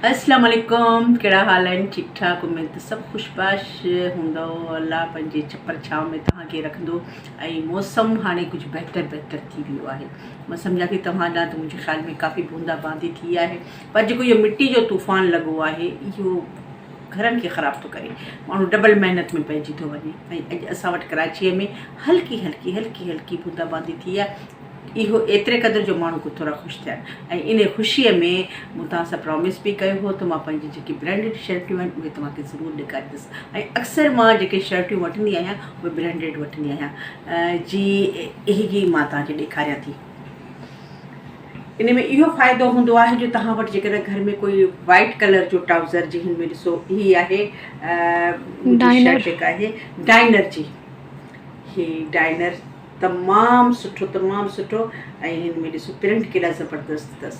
اسلام عليڪم ڪهڙا حال آهن ٺيڪ ٺاڪ اميد ته سڀ خوش باش هوندؤ الله پنهنجي ڇپر ڇانو ۾ توهان کي رکندو ۽ موسم هاڻي ڪجهه بهتر بهتر ٿي ويو آهي مان سمجهان ٿي توهان ڏانهن ته منهنجي خيال ۾ ڪافي بوندا باندي ٿي آهي پر جيڪو اهو مٽي جو طوفان لڳو آهي اهو گهرن کي خراب ٿو ڪري ماڻهو ڊبل محنت ۾ پئجي ٿو وڃي ۽ اڄ اسان وٽ ڪراچيء ۾ هلڪي هلڪي هلڪي هلڪي بوندا باندي ٿي آهي اهو ايتري قدر جو ماڻهو ڪجهه ٿورا خوش ٿيا ۽ انهي خوشيء ۾ مون توهان سان پرامس به ڪيو هو ته مان پنهنجي جيڪي برانڊيڊ شرٽيون آهن اهي توهان کي ضرور ڏيکاريندس ۽ اڪثر مان جيڪي شرٽيون وٺندي آهيان اهي برانڊيڊ وٺندي آهيان جي اهي ئي مان توهان کي ڏيکاريان ٿي. ان ۾ اهو فائدو هوندو آهي جو توهان وٽ جيڪڏهن گهر ۾ ڪوئي وائيٽ ڪلر جو ٽائوزر جي هن ۾ ڏسو هي آهي شرٽ جيڪا آهي ڊائنر جي هي ڊائنر تمام سٺو تمام سٺو ۽ هن ۾ ڏسو پرنٽ ڪيڏا زبردست اٿس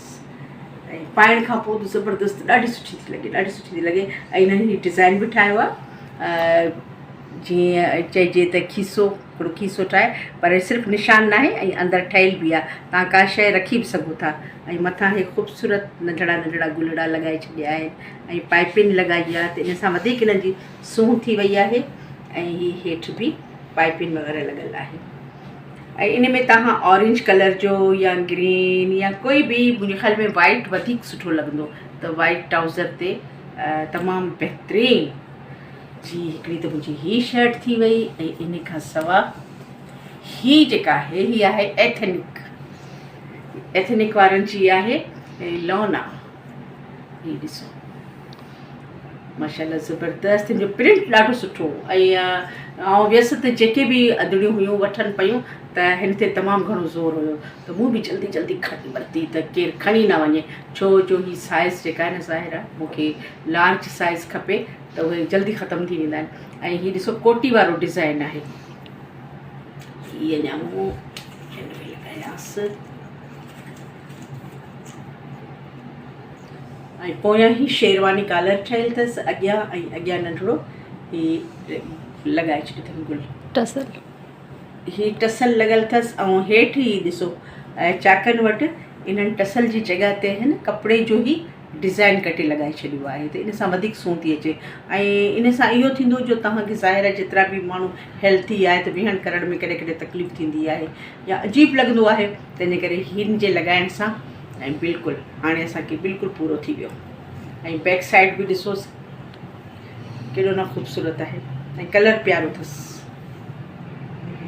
۽ پائڻ کان پوء ته زبردست ڏاڍي سٺي ٿي لڳي ڏاڍي سٺي ٿي لڳي ۽ هنن هي ڊزائن به ٺاهيو آهي جيئن چئجي ته کيسو هڪڙو کيسو ٺاهي پر صرف نشان ناهي ۽ اندر ٺهيل به آهي تان ڪا شيء رکي به سگهو ٿا ۽ مٿان هي خوبصورت ننڍڙا ننڍڙا گلڙا لڳائي ڇڏيا آهن ۽ پائپنگ لڳائي آهي ته ان سان وڌيڪ هنن جي سونهن ٿي وئي آهي ۽ هي هيٺ به پائپنگ وغيره لڳل آهي ۽ ان ۾ توهان اورينج ڪلر جو يا گرين يا ڪوئي به منهنجي خيال ۾ وائيٽ وڌيڪ سٺو لڳندو ته وائيٽ ٽائوزر تي تمام بهترين جي هڪڙي ته منهنجي هي شرٽ ٿي وئي ۽ ان کان سوا هي جيڪا آهي هي آهي ايٿنڪ ايٿنڪ وارن جي آهي لونا هي ڏسو ماشاءالله زبردست هن جو پرنٽ ڏاڍو سٺو هو ۽ آئون ويس ته جيڪي به ادڙيون هيون وٺن پيون ته هن تي تمام گهڻو زور هيو ته مون به جلدي جلدي کڻي ورتي ته ڪير کڻي نه وڃي ڇو جو هي سائز جيڪا آهي نه ظاهر آهي مون کي لارج سائز کپي ته اهي جلدي ختم ٿي ويندا آهن ۽ هي ڏسو ڪوٽي وارو ڊزائن آهي هي اڃا مون هن ۾ لڳايانس ۽ پويان هي شيرواني ڪالر ٺهيل اٿس اڳيان ۽ اڳيان ننڍڙو هي لڳائي ڇڏيو اٿن گل ٽسل هي ٽسل لڳل اٿس ۽ هيٺ هي ڏسو چاڪن وٽ انهن ٽسل جي جڳهه تي هن ڪپڙي جو هي ڊزائن ڪٽي لڳائي ڇڏيو آهي ته ان سان وڌيڪ سونهن ٿي اچي ۽ ان سان اهو ٿيندو جو توهان کي ظاهر آهي جيترا به ماڻهو هيلٿي آهي ته ويهڻ ڪرڻ ۾ ڪڏهن ڪڏهن تڪليف ٿيندي آهي يا عجيب لڳندو آهي تنهن جي ڪري هن جي لڳائڻ سان ۽ بلڪل هاڻي اسان کي بلڪل پورو ٿي ويو ۽ بيڪ سائيڊ به ڏسوس ڪيڏو نه خوبصورت آهي ۽ ڪلر پيارو اٿس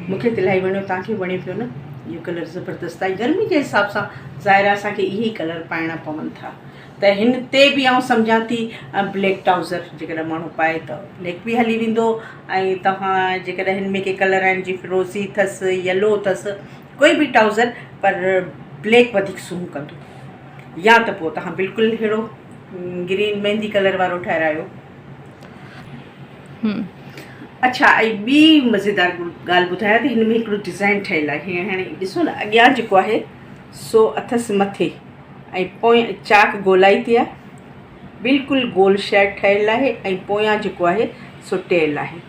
مونکي ته الاهي وڻيو توهان کي وڻي پيو نه اهو ڪلر زبردست آهي گرمي جي حساب سان ظاهر آهي اسان کي اهي ئي ڪلر پائڻا پون ٿا ته هن تي به آئون سمجهان ٿي بليڪ ٽائوزر جيڪڏهن ماڻهو پائي ته بليڪ به هلي ويندو ۽ توهان جيڪڏهن هن ۾ ڪي ڪلر آهن جي فيروزي اٿس يلو اٿس ڪوئي به ٽائوزر پر بليڪ وڌيڪ سونهن ڪندو يا ته پوء توهان بلڪل ههڙو گرين مهندي ڪلر وارو ٺهرايو. اڇا ۽ ٻي مزيدار ڳالهه ٻڌايان ته هن ۾ هڪڙو ڊزائن ٺهيل آهي هيئن هاڻي ڏسو نه اڳيان جيڪو آهي سو اٿس مٿي ۽ پويان چاڪ گولائي تي آهي بلڪل گول شرٽ ٺهيل آهي ۽ پويان جيڪو آهي سو ٽيل آهي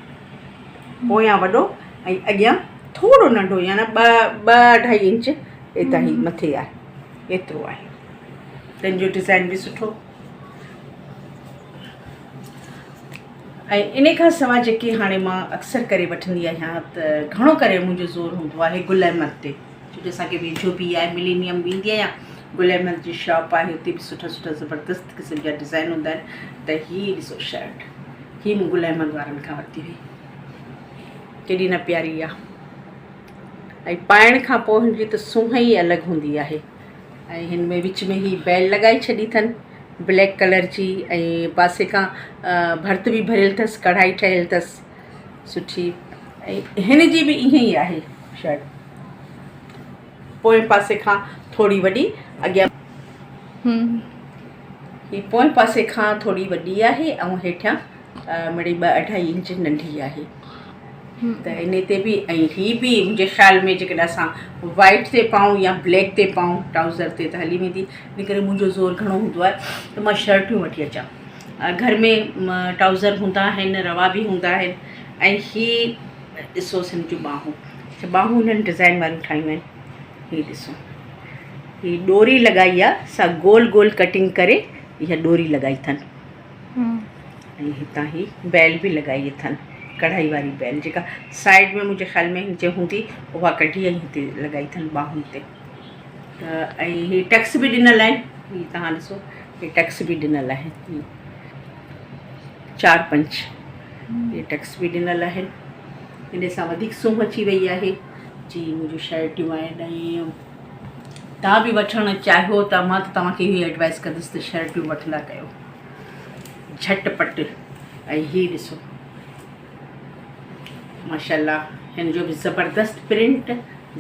پويان وڏو ۽ اڳيان ٿورو ننڍو يعني ٻه ٻه اڍائي انچ هتان هي مٿي آهي ايترو آهي تنهن جو ڊزائن به سٺو ۽ ان کان سواء جيڪي هاڻي مان اڪثر ڪري وٺندي آهيان ته گهڻو ڪري منهنجو زور هوندو آهي گل احمد تي ڇو جو اسانکي ويجهو به آهي ملينيم ويندي آهيان گل احمد جي شاپ آهي اتي به سٺا سٺا زبردست قسم جا ڊزائن هوندا آهن ته هي ڏسو شرٽ هي مون گل احمد وارن کان ورتي هئي ڪيڏي نه پياري آ ۽ پائڻ کان پوء هن جي ته سونهن ئي الڳ هوندي آهي ۽ هن ۾ وچ ۾ هي بيل لڳائي ڇڏي اٿن بليڪ ڪلر جي ۽ پاسي کان ڀرت به ڀريل اٿس ڪڙهائي ٺهيل اٿس سٺي ۽ هن جي به ائين ئي آهي شرٽ پوئين پاسي کان ٿوري وڏي اڳيان هي پوئين پاسي کان ٿوري وڏي آهي ۽ هيٺيان مڙئي ٻه اڍائي انچ ننڍي آهي ته ان تي به ۽ هي به منهنجي خيال ۾ جيڪڏهن اسان وائيٽ تي پائون يا بليڪ تي پائون ٽائوزر تي ته هلي ويندي ان ڪري منهنجو زور گهڻو هوندو آهي ته مان شرٽيون وٺي اچان گهر ۾ ٽائوزر هوندا آهن روا به هوندا آهن ۽ هي ڏسوس هن جون ٻانهون ٻانهون هنن ڊزائن واريون ٺاهيون آهن هي ڏسو هي ڏوري لڳائي آهي سا گول گول ڪٽنگ ڪري اها ڏوري لڳائي اٿن ۽ هتان هي بيل به لڳائي اٿن ڪڙهائي واري بيل جيڪا سائيڊ ۾ منهنجي خيال ۾ هن جي هوندي اها ڪڍي ۽ هتي لڳائي اٿن ٻانهن تي ته ۽ هي ٽيڪس به ڏنل آهن هي تهان ڏسو هي ٽيڪس به ڏنل آهن هي چار پنج هي ٽيڪس به ڏنل آهن ان سان وڌيڪ سونهن اچي وئي آهي جي منهنجون شرٽيون آهن ۽ توهان به وٺڻ چاهيو ته مان ته توهان کي اهو ايڊوائز ڪندس ته شرٽيون وٺندا ڪيو جهٽ پٽ ۽ هي ڏسو ماشاء الله هن جو به زبردست پرنٽ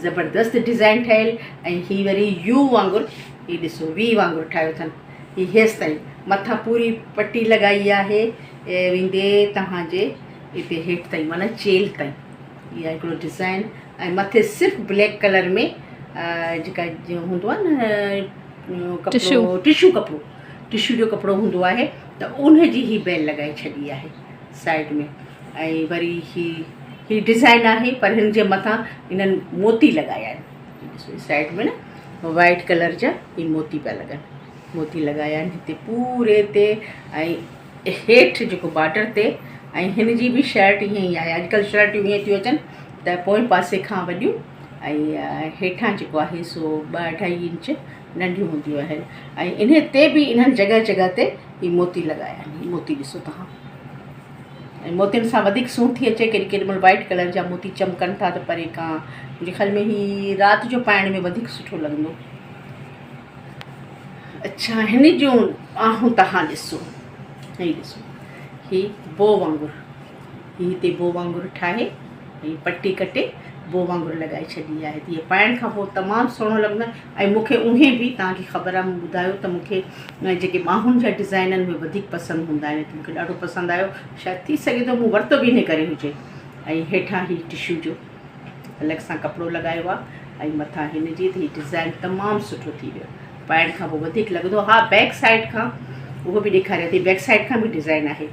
زبردست ڊزائن ٺهيل ۽ هي وري يو وانگر هي ڏسو وي وانگر ٺاهيو اٿن هي هيس تائين مٿان پوري پٽي لڳائي آهي ويندي توهان جي هتي هيٺ تائين معنيٰ چيلهه تائين اها هڪڙو ڊزائن ۽ مٿي صرف بليڪ ڪلر ۾ جيڪا هوندو آهي نه ڪپڙو ٽشو ڪپڙو ٽشو جو ڪپڙو هوندو آهي ته ان جي هي بيل لڳائي ڇڏي آهي سائيڊ ۾ ۽ وري هي هي ڊزائن آهي پر هن جي مٿان انهن موتي لڳايا آهن سائيڊ ۾ نه وائٽ ڪلر جا هي موتي پيا لڳن موتي لڳايا آهن هتي پوري تي ۽ هيٺ جيڪو بارڊر تي ۽ هن جي به شرٽ ائين ئي آهي اڄڪلهه شرٽيون ائين ٿيون اچن ته پوئين پاسي کان وڏيون ۽ هيٺان جيڪو آهي سو ٻه اڍائي انچ ننڍيون هونديون آهن ۽ انهي تي به انهن جڳهه جڳهه تي هي موتي لڳايا آهن هي موتي ڏسو توهان ۽ موتين سان وڌيڪ سونهن ٿي اچي ڪيڏي ڪيڏي مهل وائٽ ڪلر جا موتي چمڪن ٿا ته پري کان منهنجي خيال ۾ هي رات جو پائڻ ۾ وڌيڪ سٺو لڳندو اڇا هن جون آهون تهان ڏسو هي ڏسو هي بو وانگر هي هتي بو وانگر ٺاهي ۽ پٽي ڪٽي بو وانگر لڳائي ڇڏي آهي ته هي پائڻ کان پوء تمام سهڻو لڳندو آهي ۽ مون کي اهي به توهان کي خبر آهي مون ٻڌايو ته مون کي جيڪي ٻانهن جا ڊزائن آهن اهي وڌيڪ پسند هوندا آهن ته مون کي ڏاڍو پسند آيو شايد ٿي سگهي ٿو مون ورتو به ان ڪري هجي ۽ هيٺان هي ٽشو جو الڳ سان ڪپڙو لڳايو آ ۽ مٿان هن جي ته هي ڊزائن تمام سٺو ٿي ويو پائڻ کان پوء وڌيڪ لڳندو ها بيڪ سائيڊ کان اهو به ڏيکاريان ٿي بيڪ سائيڊ کان به ڊزائن آهي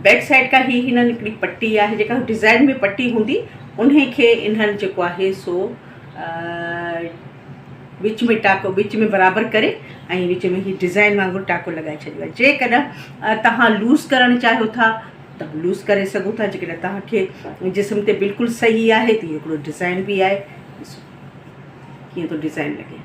بيڪ سائيڊ کان هي هنن هڪڙي پٽي آهي جيڪا ڊزائن ۾ پٽي هوندي انهي کي انهن جيڪو آهي سو وچ ۾ ٽاڪو وچ ۾ برابر ڪري ۽ وچ ۾ هي ڊزائن وانگر ٽاڪو لڳائي ڇڏيو آهي جيڪڏهن توهان لوز ڪرڻ چاهيو ٿا ته به لوز ڪري سگهو ٿا جيڪڏهن توهان کي جسم تي بلڪل صحيح آهي ته اهو هڪڙو ڊزائن به آهي ڏسو ڪيئن ٿو ڊزائن لڳي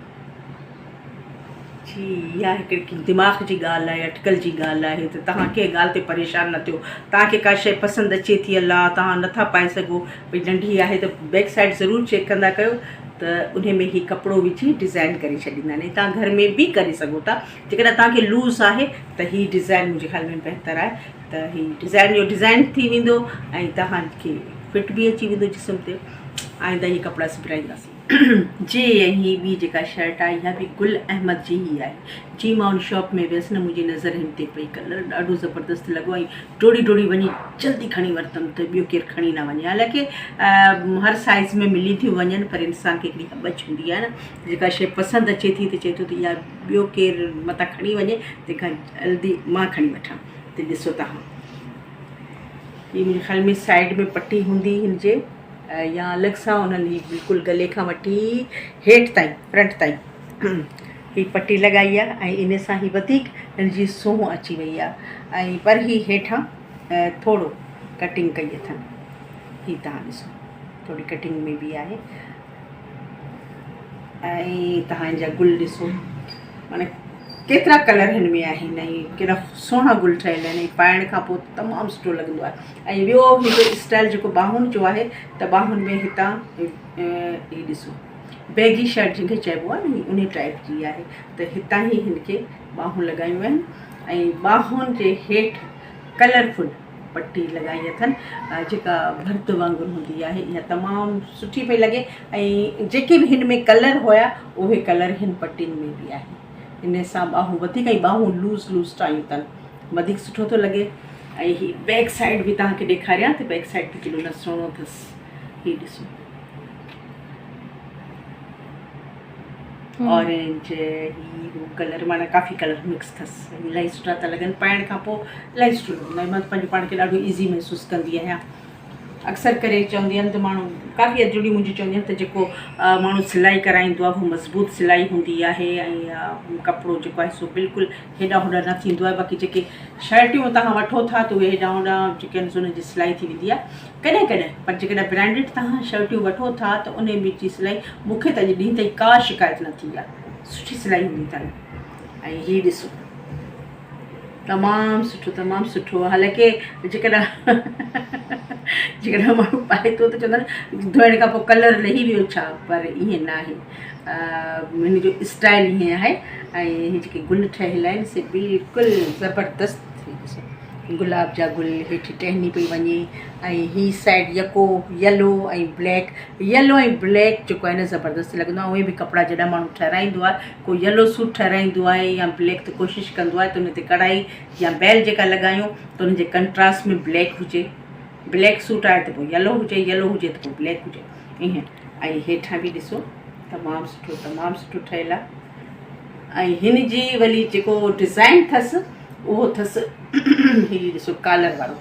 جي اها هڪڙي دماغ جي ڳالهه آهي اٽڪل جي ڳالهه آهي ته توهان ڪنهن ڳالهه تي پريشان نه ٿيو توهان کي ڪا شيء پسند اچي ٿي الله توهان نٿا پائي سگهو ڀئي ننڍي آهي ته بيڪ سائيڊ ضرور چيڪ ڪندا ڪيو ته انهي ۾ هي ڪپڙو وجهي ڊزائن ڪري ڇڏيندا آهن ۽ توهان گهر ۾ به ڪري سگهو ٿا جيڪڏهن توهان کي لوز آهي ته هي ڊزائن منهنجي خيال ۾ بهتر آهي ته هي ڊزائن جو ڊزائن ٿي ويندو ۽ توهان کي فٽ به اچي ويندو جسم تي آئنده هي ڪپڙا سبرائينداسين. جي ۽ هي ٻي جيڪا شرٽ آهي اها به گل احمد جي ئي آهي جي مان ان شاپ ۾ ويس نه منهنجي نظر هن تي پئي ڪلر ڏاڍو زبردست لڳو ۽ ڊوڙي ڊوڙي وڃي جلدي کڻي ورتم ته ٻيو ڪير کڻي نه وڃي حالانڪه هر سائز ۾ ملي ٿيون وڃن پر انسان کي هڪڙي هٻڇ هوندي آهي نه جيڪا شي پسند اچي ٿي ته چئي ٿو ته اها ٻيو ڪير متان کڻي وڃي تنهن کان جلدي مان کڻي وٺان ته ڏسو تهان هي منهنجي خيال ۾ سائيڊ ۾ پٽي هوندي هن جي يا الڳ سان انهن هي بلڪل گلي کان وٺي هيٺ تائين فرنٽ تائين هي پٽي لڳائي آهي ۽ ان سان هي وڌيڪ هن جي سونهن اچي وئي آهي ۽ پر هي هيٺان ٿورو ڪٽنگ ڪئي اٿن هي تهان ڏسو ٿوري ڪٽنگ ۾ به آهي ۽ توهان جا گل ڏسو معنيٰ ڪيترا ڪلر هن ۾ آهن ۽ ڪيڏا سهڻا گل ٺهيل آهن ۽ پائڻ کان پوء تمام سٺو لڳندو آهي ۽ ٻيو هن جو اسٽائل جيڪو ٻانهن جو آهي ته ٻانهن ۾ هتان هي ڏسو بيگي شرٽ جنهن کي چئبو آهي نه ان ٽائپ جي آهي ته هتان ئي هن کي ٻانهون لڳايون آهن ۽ ٻانهن جي هيٺ ڪلرفل پٽي لڳائي اٿن جيڪا ڀرت وانگر هوندي آهي اها تمام سٺي پئي لڳي ۽ جيڪي به هن ۾ ڪلر هيا اهي ڪلر هن پٽين ۾ به آهن ان سان ٻانهون وڌيڪ ۽ ٻانهون لوز لوز ٺاهيون اٿن وڌيڪ سٺو ٿو لڳي ۽ هي بيڪ سائيڊ به توهان کي ڏيکاريان ته بيڪ سائيڊ به ڪيڏو نه سهڻو اٿس هي ڏسو اورينج هي هو ڪلر معنيٰ ڪافي ڪلر مڪس اٿس الاهي سٺا ٿا لڳن پائڻ کان پوء الاهي سٺو لڳندو آهي مان پنهنجو پاڻ کي ڏاڍو ايزي محسوس ڪندي آهيان اڪثر ڪري چوندي آهن ته ماڻهو ڪافي اڌڙيون منهنجي چونديون آهن ته جيڪو ماڻهو سلائي ڪرائيندو آهي اهو مضبوط سلائي هوندي آهي ۽ ڪپڙو جيڪو آهي سو بلڪل هيڏانهن هوڏانهن نه ٿيندو آهي باقي جيڪي شرٽيون توهان وٺو ٿا ته اهي هيڏانهن هوڏانهن جيڪي آهن سو انهن جي سلائي ٿي ويندي آهي ڪڏهن ڪڏهن پر جيڪڏهن برانڊيڊ توهان شرٽيون وٺو ٿا ته انهي ۾ جي سلائي مون کي ته اڄ ڏينهن تائين ڪا شڪايت نه ٿي آهي سٺي سلائي هوندي اٿن ۽ هي ڏسو تمام سٺو تمام سٺو حالانڪه جيڪڏهن جيڪڏهن ماڻهو پائي ٿو ته چوندا آهن ڌوئڻ کان پوء ڪلر لهي ويو ڇا پر ائين نه آهي هن جو اسٽائل ائين آهي ۽ هي جيڪي گل ٺهيل آهن سي بلڪل زبردست ڏسو گلاب جا گل هيٺ ٽهني پئي وڃي ۽ هي سائيڊ يڪو يلو ۽ بليڪ يلو ۽ بليڪ جيڪو آهي نه زبردست لڳندو آهي اهي به ڪپڙا جڏهن ماڻهو ٺهرائيندو آهي ڪو يلو سوٽ ٺهرائيندو آهي يا بليڪ ته ڪوشش ڪندو آهي ته ان تي ڪڙهائي يا بيل جيڪا لڳايون ته ان جي ڪنٽراسٽ ۾ بليڪ هجي بليڪ سوٽ آهي ته پوء يلو هجي يلو هجي ته پوء بليڪ هجي ائين ۽ هيٺان به ڏسو تمام سٺو تمام سٺو ٺهيل آهي ۽ هن جي وري جيڪو ڊزائن اٿس اهو اٿس هي ڏسو ڪالر وارو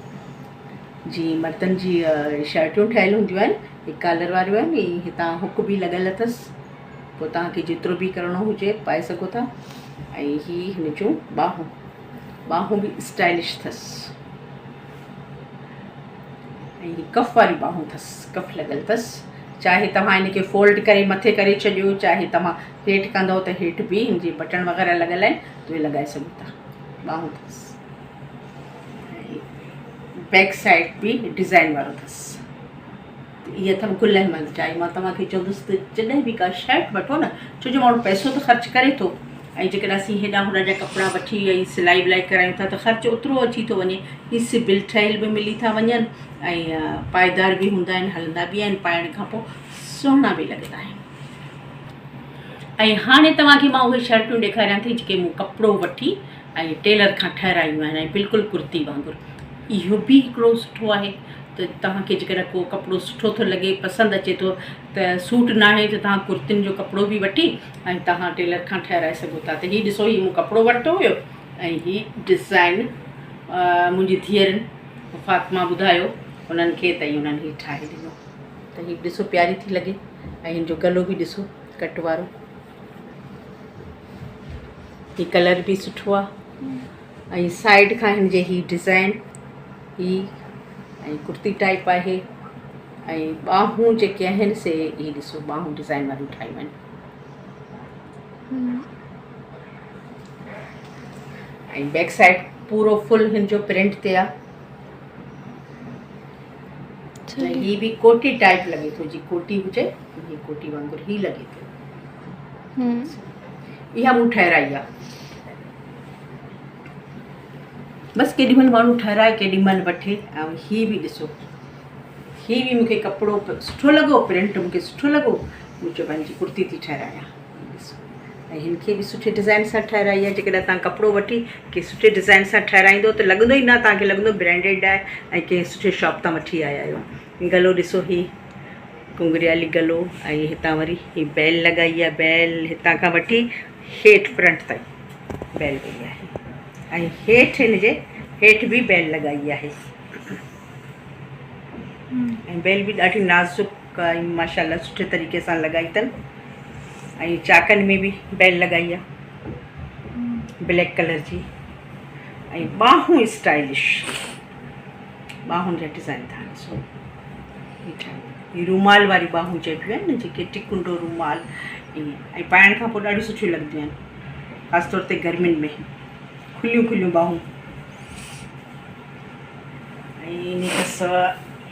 جي مردن جي شرٽون ٺهيل هونديون آهن هي ڪالر واريون آهن هي هتان هڪ به لڳل اٿس پوء توهان کي جيترو به ڪرڻو هجي پائي سگهو ٿا ۽ هي هن جون ٻانهون ٻانهون به اسٽائلش اٿس ۽ هي ڪف واريون ٻانهون اٿس ڪف لڳل اٿس چاهي توهان ان کي فولڊ ڪري مٿي ڪري ڇڏيو چاهي توهان هيٺ ڪندو ته هيٺ به هن جي بٽڻ وغيره لڳل آهن ته اهي لڳائي سگهو ٿا ٻانهون اٿس ۽ بيڪ سائيڊ به ڊزائن وارو اٿس اهي اٿم گل احمد جا ۽ مان توهان کي چوندس ته جڏهن به ڪا شرٽ وٺو نه ڇو جو ماڻهو پئسو ته خرچ ڪري ٿو ۽ جيڪڏهن اسين هيڏانهن هوڏانهن جا ڪپڙا وٺي ۽ سلائي ولائي ڪرايون ٿا ته خرچ اوترو اچي ٿو وڃي هي سبيل ٺهيل به ملي ٿا وڃن ۽ پائيدار به هوندا آهن هلندا به آهن پائڻ کان پوء سهڻا به لڳندا آهن ۽ هاڻي توهان کي مان اهي شرٽون ڏيکاريان ٿي جيڪي مون ڪپڙو وٺي ۽ ٽيلر کان ٺهرايون آهن ۽ بلڪل ڪرتي وانگر اهو به هڪڙو سٺو آهي ته توهان کي جيڪڏهن ڪو ڪپڙو سٺو ٿو لڳي پسند اچي ٿو ته سوٽ ناهي ته توهان ڪرتين جو ڪپڙو به وٺي ۽ توهان ٽيلر کان ٺهرائي سگهو ٿا ته هي ڏسو هي مون ڪپڙو ورتو هيو ۽ هي ڊزائن منهنجي ڌيئرن فاطمه ٻڌايو انهن کي ته انهن هي ٺاهي ڏنو ته هي ڏسو پياري ٿي لڳي ۽ هن جو گلو به ڏسو ڪٽ وارو هي ڪلر به سٺو آ ۽ سائيڊ کان هن جي هي ڊزائن هي ۽ ڪرتي ٽائپ آهي ۽ ٻانهون جيڪي آهن سي هي ڏسو ٻانهون ڊزائن واريون ٺاهيون آهن ۽ بيڪ سائيڊ پورو فل هن جو پرنٽ تي آ هي به ڪوٽي ٽائپ لڳي ٿو جي ڪوٽي هجي هي ڪوٽي وانگر هي لڳي ٿو اها مون ٺهرائي آ بس ڪيڏي مهل ماڻهو ٺهرائي ڪيڏي مهل وٺي ۽ هي به ڏسو هي به مونکي ڪپڙو سٺو لڳو پرنٽ مونکي سٺو لڳو مون چيو پنهنجي ڪرتي ٿي ٺهرايان ڏسو ۽ هن کي به سٺي ڊزائن سان ٺهرائي آهي جيڪڏهن توهان ڪپڙو وٺي ڪنهن سٺي ڊزائن سان ٺهرائيندو ته لڳندو ئي نه توهان کي لڳندو برانڊيڊ آهي ۽ ڪنهن سٺي شاپ تان وٺي آيا آهيو گلو ڏسو هي گهنگريالي گلو ۽ هتان وري هي بيل لڳائي آهي بيل هتان کان وٺي هيٺ فرنٽ تائين بيل وئي آهي ۽ هيٺ هن جي هيٺ به بيل لڳائي آهي ۽ بيل به ڏاڍي نازڪ ۽ ماشاء الله سٺي طريقي سان لڳائي اٿن ۽ چاڪن ۾ به بيل لڳائي آهي بليڪ ڪلر جي ۽ ٻانهون اسٽائلش ٻانهن جا ڊزائن ٿا ڏسو هي رومال واري ٻانهون چئبيون آهن نه جيڪي ٽڪنڊو رومال ائين ۽ پائڻ کان پوء ڏاڍيون سٺيون لڳنديون آهن خاص طور تي گرمين ۾ کليون کليون ٻانهون ۽ ان کان سواء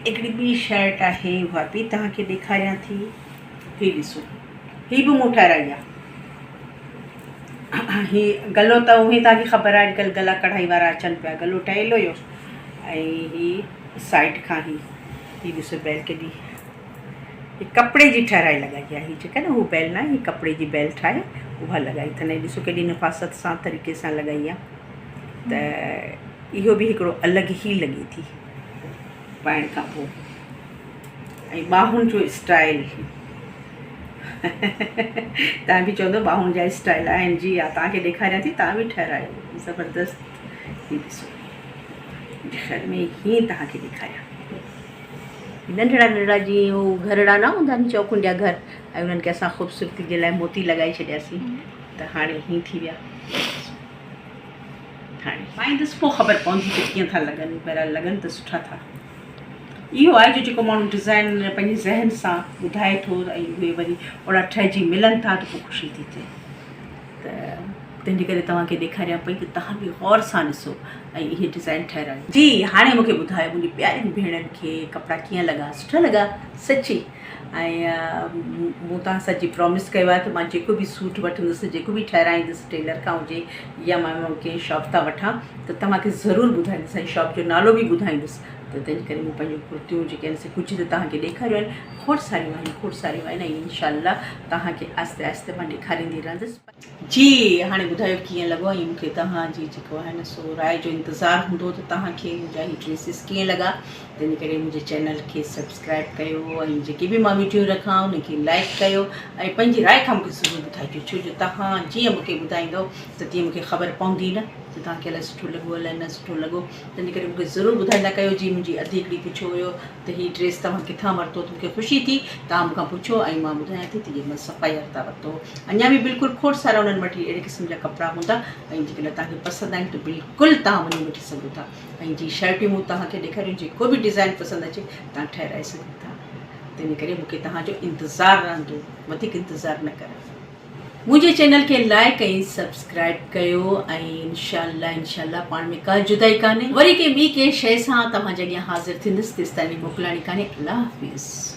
هڪڙي ٻي شرٽ آهي اها به توهان کي ڏيکاريان ٿي هي ڏسو هي به مون ٺهرائي آهي هي گلو ته اونهي توهان کي خبر آهي اڄڪلهه گلا ڪڙهائي وارا اچن پيا گلو ٺهيل هيو ۽ هي سائيڊ کان هي هي ڏسو بيل ڪيڏي هي ڪپڙي جي ٺهرائي لڳائي آهي هي جيڪا نه هو بيل نه هي ڪپڙي جي بيل ٺاهي اها لڳائي اٿن ۽ ڏسو ڪيڏي نفاست سان طريقي سان لڳائي آهي ته اهو به هڪڙو الڳ ئي لڳي ٿي پائڻ کان پوء ۽ ٻانهن جو اسٽائل تان به چوندو ٻانهن جا اسٽائل آهن جي ها تان کي ڏيکاريان ٿي تان به ٺهرايو زبردست هي ڏسو منهنجي خيال ۾ هي توهان کي ڏيکاريان. ننڍڙا ننڍڙا جيئن هو گهرڙا نه هوندا آهن چوڪنڊيا گهر ۽ انهن کي اسان خوبصورتي جي لاء موتي لڳائي ڇڏياسين ته هاڻي هي ٿي ويا. هاڻي پائيندس پوء خبر پوندي ته ڪيئن ٿا لڳن. بهرحال لڳن ته سٺا ٿا. اهو آهي جو جيڪو ماڻهو ڊزائن پنهنجي ذهن سان ٻڌائي ٿو ۽ اهي وري اهڙا ٺهجي ملن ٿا ته پوء خوشي ٿي ٿئي ته تنهن جي ڪري توهان کي ڏيکاريان پئي ته توهان به غور سان ڏسو ۽ اهي ڊزائن ٺهرايو. جي هاڻي مون کي ٻڌايو منهنجي پيارين ڀيڻن کي ڪپڙا ڪيئن لڳا سٺا لڳا سچي ۽ مون توهان سان جي پرامس ڪيو آهي ته مان جيڪو به سوٽ وٺندس جيڪو به ٺهرائيندس ٽيلر کان هجي يا مان ڪنهن شاپ تان وٺان ته توهان کي ضرور ٻڌائيندس ۽ شاپ جو نالو به ٻڌائيندس ته تنهن جي ڪري مون پنهنجون ڪرتيون جيڪي آهن سي ڪجهه ته توهان کي ڏيکاريون آهن کوڙ ساريون آهن کوڙ ساريون آهن ۽ انشاء الله توهان کي آهستي آهستي مان ڏيکاريندي رهندس. جي هاڻي ٻڌايو ڪيئن لڳو ۽ مونکي توهان جي جيڪو آهي نه سو راء جو انتظار هوندو ته توهان کي منهنجا هي ڊريسز ڪيئن لڳا تنهن جي ڪري منهنجي چينل کي سبسڪرائب ڪيو ۽ جيڪي به مان ويڊيو رکان ان کي لائڪ ڪيو ۽ پنهنجي راء کان مونکي ضرور ٻڌائجو ڇو جو توهان جيئن مونکي ٻڌائيندو ته تيئن مونکي خبر پوندي نه ته توهان کي الائي سٺو لڳو الائي نه سٺو لڳو تنهن جي ڪري مونکي ضرور ٻڌائيندا ڪيو جي منهنجي ادي هڪڙي پڇيو هيو ته هي ڊريس توهان ڪٿان ورتو ته مونکي خوشي ٿي توهان مون کان پڇيو ۽ مان ٻڌايان ٿي ته هي مان صفايار تان ورتو هو اڃا به بلڪل کوڙ سارا انهن وٽ اهڙي قسم جا ڪپڙا هوندا ۽ جيڪڏهن توهان کي پسند آهن ته بلڪل توهان وڃي وٺي سگهو ٿا ۽ جي شرٽيون مون توهان کي ڏيکاريون جيڪو به ڊزائن پسند اچي توهان ٺهرائي سگهو ٿا تنهن ڪري مونکي توهان جو انتظار رهندو وڌيڪ انتظار نه ڪريو. منهنجي چينل کي لائڪ ۽ سبسڪرائب ڪيو ۽ انشاء الله انشاء الله پاڻ ۾ ڪا جدائي ڪانهي وري ڪنهن ٻي ڪنهن شئي سان توهان جي اڳيان حاضر ٿيندس تيستائين موڪلاڻي ڪانهي الله حافظ.